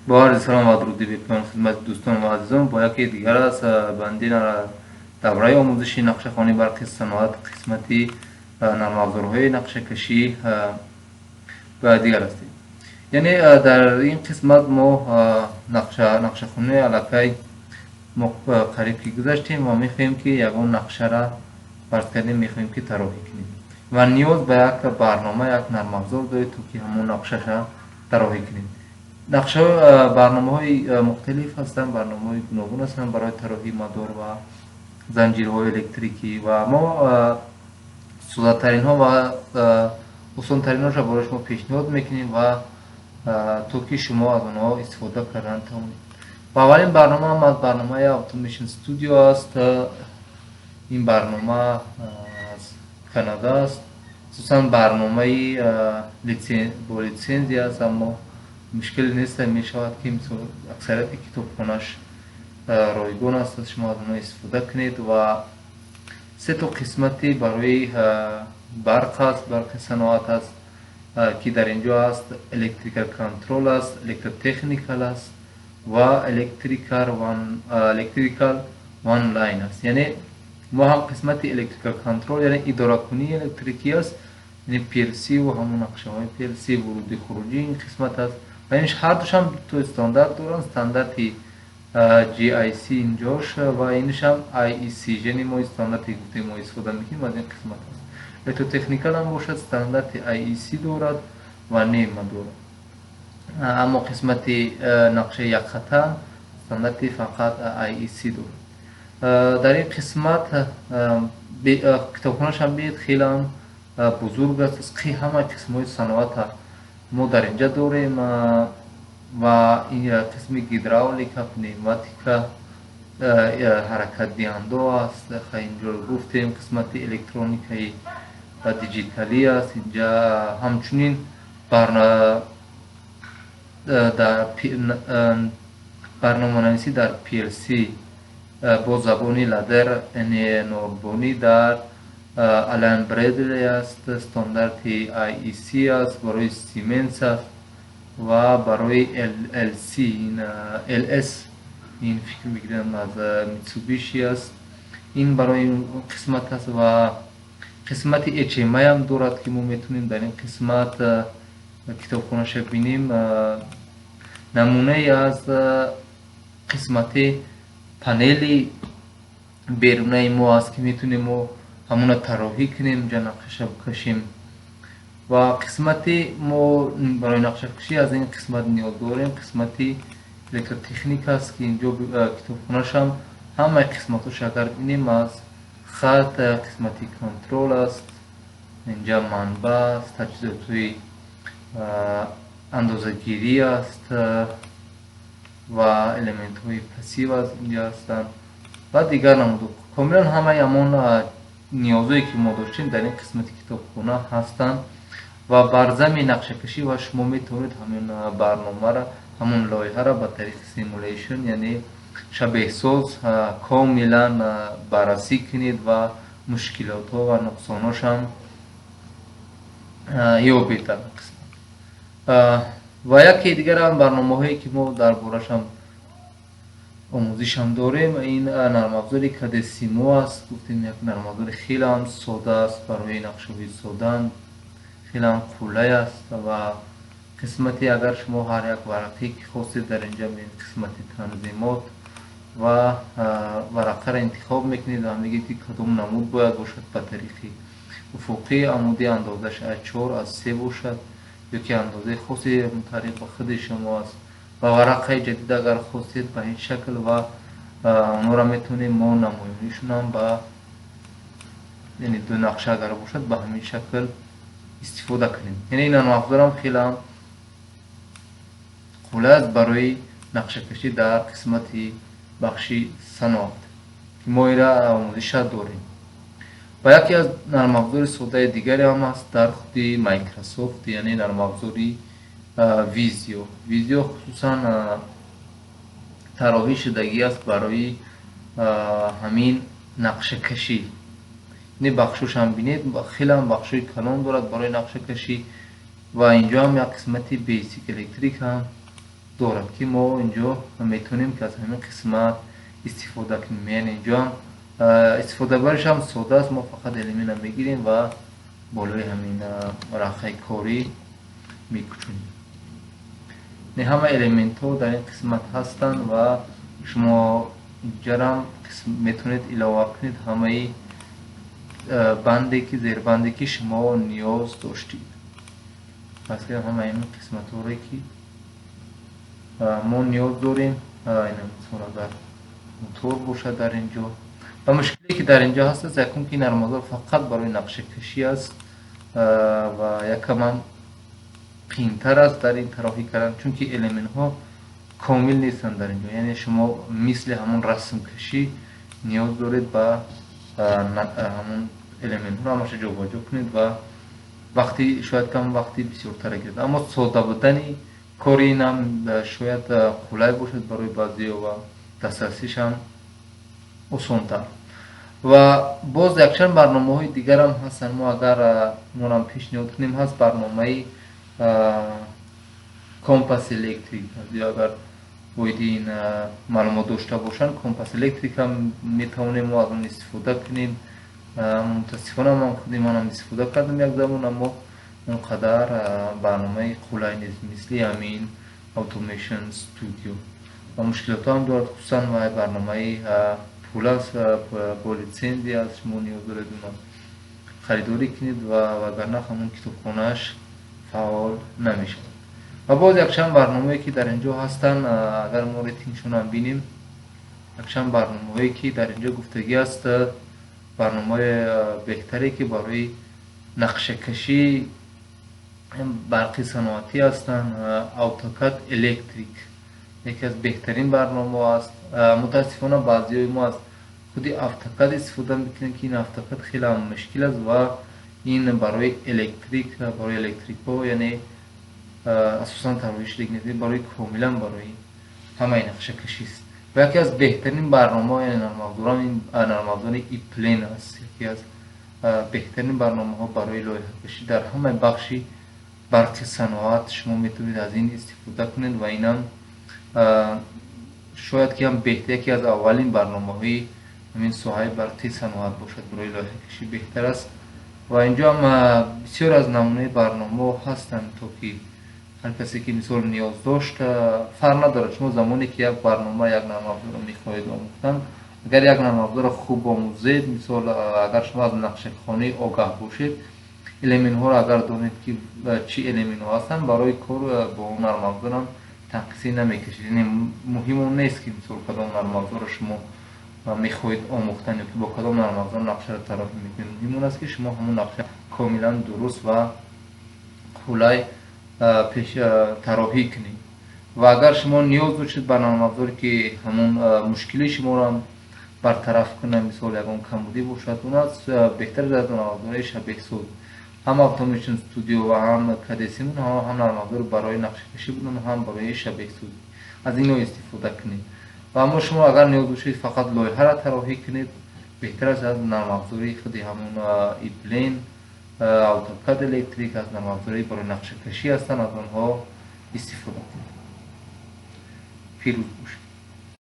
Бо арзи салом ва дуруди бепоён хидмати дӯстон ва азизон бо яке дигар аз банди давраи омӯзиши нақшахонии барқи саноат, қисмати нармафзорҳои нақшакашӣ ва дигар ҳастем. Яъне дар ин қисмат мо нақшахонии аллакай мо қариб ки гузаштем ва мехоҳем, ки ягон нақшара, фарз кардем, мехоҳем, ки тарроҳӣ кунем ва ниёз ба як барнома, як нармафзор доред, то ки ҳамон нақшаша тарроҳӣ кунем. Нақша, барномаҳои мухталиф ҳастанд, барномаҳои гуногун ҳастанд барои тарроҳии мадор ва занҷирҳои электрикӣ ва мо соддатаринҳо ва осонтаринҳоша барои шумо пешниҳод мекунем ва то ки шумо аз онҳо истифода кардан тавонед. Ва аввалин барнома ҳам аз барномаи Automation Studio аст. Ин барнома аз Канада аст, хусусан барномаи бо литсензия аст, аммо мушкиле нест, мешавад, ки мисол аксарияти китобхонаш ройгон аст, шумо аз онҳо истифода кунед. Ва се то қисмати барои барқ аст, барқи саноат аст, ки дар ин ҷо аст: electrical control аст, electrotechnical аст ва electrical one line аст. Яъне мо ҳам қисмати electrical control, яъне идоракунии электрикӣ аст, яъне PLC ва ҳамон нақшаҳои PLC, вуруди хуруҷӣ ин қисмат аст. Ва ин ҳардушам то стандарт доранд: стандарти JIC инҷош ва иншам IEC, яъне мо стандарти гуфтем, мо истифода мекунем, аз ин қисмат аст. Электротехникал ҳам бошад, стандарти IEC дорад ва NEMA дорад, аммо қисмати нақшаи якхата стандарти фақат IEC дорад. Дар ин қисмат китобхонашам бинед, хелеам бузург аст. Ҳамаи қисмҳои саноата мо дар инҷа дорем ва ин қисми гидравлика, пневматика, ҳаракатдиҳандо аст. Инҷо гуфтем, қисмати электроникаи ва диҷиталӣ аст. Инҷа ҳамчунин дар барноманависӣ дар PLC бо забони ladder, яъне норбонӣ, дар Allen Bradley аст, стандарти IEC аст, барои Siemens аст ва барои LC, LS, ин фикр мекунам аз Mitsubishi аст. Ин барои қисмат аст ва қисмати HMI ҳам дорад, ки мо метавонем дар ин қисмат китобхонаша бинем. Намунае аз қисмати панели берунаи мо аст, ки метавонем мо ҳамона тарроҳӣ кунем, инҷа нақшаша бикашем. Ва қисмати мо барои нақшакашӣ аз ин қисмат ниёз дорем, қисмати электротехника аст, ки инҷо китобхонашам ҳамаи қисматҳош агар бинем, аз хат, қисмати контрол аст, инҷа манбаъ аст, таҷҳизотҳои андозагирӣ аст ва элементҳои пассив аст инҷа ҳастанд ва дигар намудо. Комилан ҳамаи ҳамон ниёзое, ки мо доштем, дар ин қисмати китобхона ҳастанд ва бар зами нақшакашӣ ва шумо метавонед ҳамин барномаро, ҳамон лоиҳаро ба тариқи simulation, яъне шабеҳсоз, комилан баррасӣ кунед ва мушкилотҳо ва нуқсоношам ёбед дар ин қисмат. Ва яке дигарам барномаҳое, ки мо дар борашам омӯзишам дорем, ин нармафзори CADESIMO аст. Гуфтем, як нармафзори хелеам сода аст, барои нақшаҳои сода хелеам қулай аст. Ва қисмати агар шумо ҳар як варақе ки хостед, дар инҷа қисмати танзимот ва варақаро интихоб мекунед ва мегӯед, ки кадом намуд бояд бошад: ба тариқи уфуқӣ, амуди, андозаш аз чор, аз се бошад ё ки андозаи хоси мутааллиқ ба худи шумо аст. Ва варақаи ҷадид агар хостед, ба ин шакл ва онҳоро метавонем мо намоёнишонам ба, яъне ду нақша агар бошад, ба ҳамин шакл истифода кунем. Яъне ин нармафзорам хелеам қулай аст барои нақшакашӣ дар қисмати бахши саноат, ки мо инра омӯзиша дорем. Ва яке аз нармафзори содаи дигаре ҳам аст дар худи Microsoft, яъне нармафзори Visio. Visio хусусан тарроҳӣ шудагӣ аст барои ҳамин нақшакашӣ. Ин бахшошам бинед, хелеам бахшҳои калон дорад барои нақшакашӣ. Ва инҷо ҳам як қисмати basic electric ҳам Дорад, ки мо инҷо метавонем, ки аз ҳамин қисмат истифода кунем. Яъне инҷо ҳам истифодабариш ҳам сода аст. Мо фақат элементро мегирем ва болои ҳамин варақаи корӣ мекучонем. Не, ҳама элементҳо дар ин қисмат ҳастанд ва шумо инҷарам метавонед илова кунед ҳамаи банде ки, зербанде ки шумо ниёз доштед. Фарз кунем, ҳамаи ин қисматҳоре ки мо ниёз дорем, мисол, агар мотор бошад дар ин ҷо. Ва мушкиле ки дар ин ҷо ҳаст аст, якум, ки нармафзор фақат барои нақшакашӣ аст ва якамам қиинтар аст дар ин тарроҳӣ кардан, чунки элементҳо комил нестанд дар ин ҷо. Яъне шумо мисли ҳамон расмкашӣ ниёз доред ба ҳамон элементҳоро ҳамаша ҷобаҷо кунед ва вақти шояд кам, вақти бисёртара гирад. Аммо сода будани кори инам шояд қулай бошад барои баъзеҳо ва дастрасиш ҳам осонтар. Ва боз якчанд барномаҳои дигарам ҳастанд. Мо агар монам пешниҳод кунем, ҳаст барномаи Compass Electric. Ё агар воиди ин маълумот дошта бошанд, Compass Electric ҳам метавонем мо аз он истифода кунем. Мутаассифона, ман худи манам истифода кардам як замон, аммо он қадар барномаи қулай нест, мисли ҳамин Automation Studio, ва мушкилотҳо ҳам дорад. Хусусан вай барномаи пул аст, бо литсензия аст, шумо ниёз доред уна харидорӣ кунед ва вагарна ҳамон китобхонааш фаъол намешавад. Ва боз якчанд барномае ки дар ин ҷо ҳастанд, агар мо рейтингшонам бинем, якчанд барномаҳое ки дар ин ҷо гуфтагӣ аст, барномаи беҳтаре ки барои нақшакашӣ барқи саноатӣ ҳастанд. AutoCAD Electric яке аз беҳтарин барномаҳо аст. Мутаассифона, баъзиҳои мо аз худи AutoCAD истифода мекунем, ки ин AutoCAD хеле ҳам мушкил аст ва ин барои электрик, барои электрикҳо, яъне асосан тарроҳӣ шудагӣ нест, барои комилан барои ҳамаи нақшакашист. Ва яке аз беҳтарин барномаҳо, яъне нармафзорам, ин нармафзори Eplan аст, яке аз беҳтарин барномаҳо барои лоиҳакашӣ дар ҳамаи бахши барқи саноат. Шумо метавонед аз ин истифода кунед ва инам шояд ки ҳам яке аз аввалин барномаҳои ҳамин соҳаи барқи саноат бошад, барои лоиҳакашӣ беҳтар аст. Ва инҷо ҳам бисёр аз намунаи барномаҳо ҳастанд, то ки ҳар касе ки, мисол, ниёз дошт, фарқ надорад. Шумо замоне ки як барнома, як нармафзорро мехоҳед омӯхтан, агар як нармафзорро хуб омӯзед, мисол, агар шумо аз нақшахонӣ огаҳ бошед, элементҳоро агар донед, ки чӣ элементҳо ҳастанд, барои кор бо он нармафзорам танқисӣ намекашед. Яъне муҳим он нест, ки, мисол, кадом нармафзорро шумо мехоҳед омӯхтан ё ки бо кадом нармафзор нақшаро тарроҳӣ мекунед. Муҳим он аст, ки шумо ҳамон нақша комилан дуруст ва қулай тарроҳӣ кунед. Ва агар шумо ниёз доштед ба нармафзоре, ки ҳамон мушкилии шуморо бартараф кунад, мисол, ягон камбудӣ бошад, он аст беҳтар аз нармафзори шабеҳсоз, ҳам Automation Studio ва ҳам CADESIM, ҳам нармафзори барои нақшакашӣ буданд, ҳам барои шабеҳсозӣ, аз инҳо истифода кунед. Ва аммо шумо агар ниёз бошед фақат лоиҳаро тарроҳӣ кунед, беҳтар аст аз нармафзори худи ҳамон Eplan, AutoCAD Electric, аз нармафзори барои нақшакашӣ ҳастанд, аз онҳо истифода кунед. Пирӯз бошед.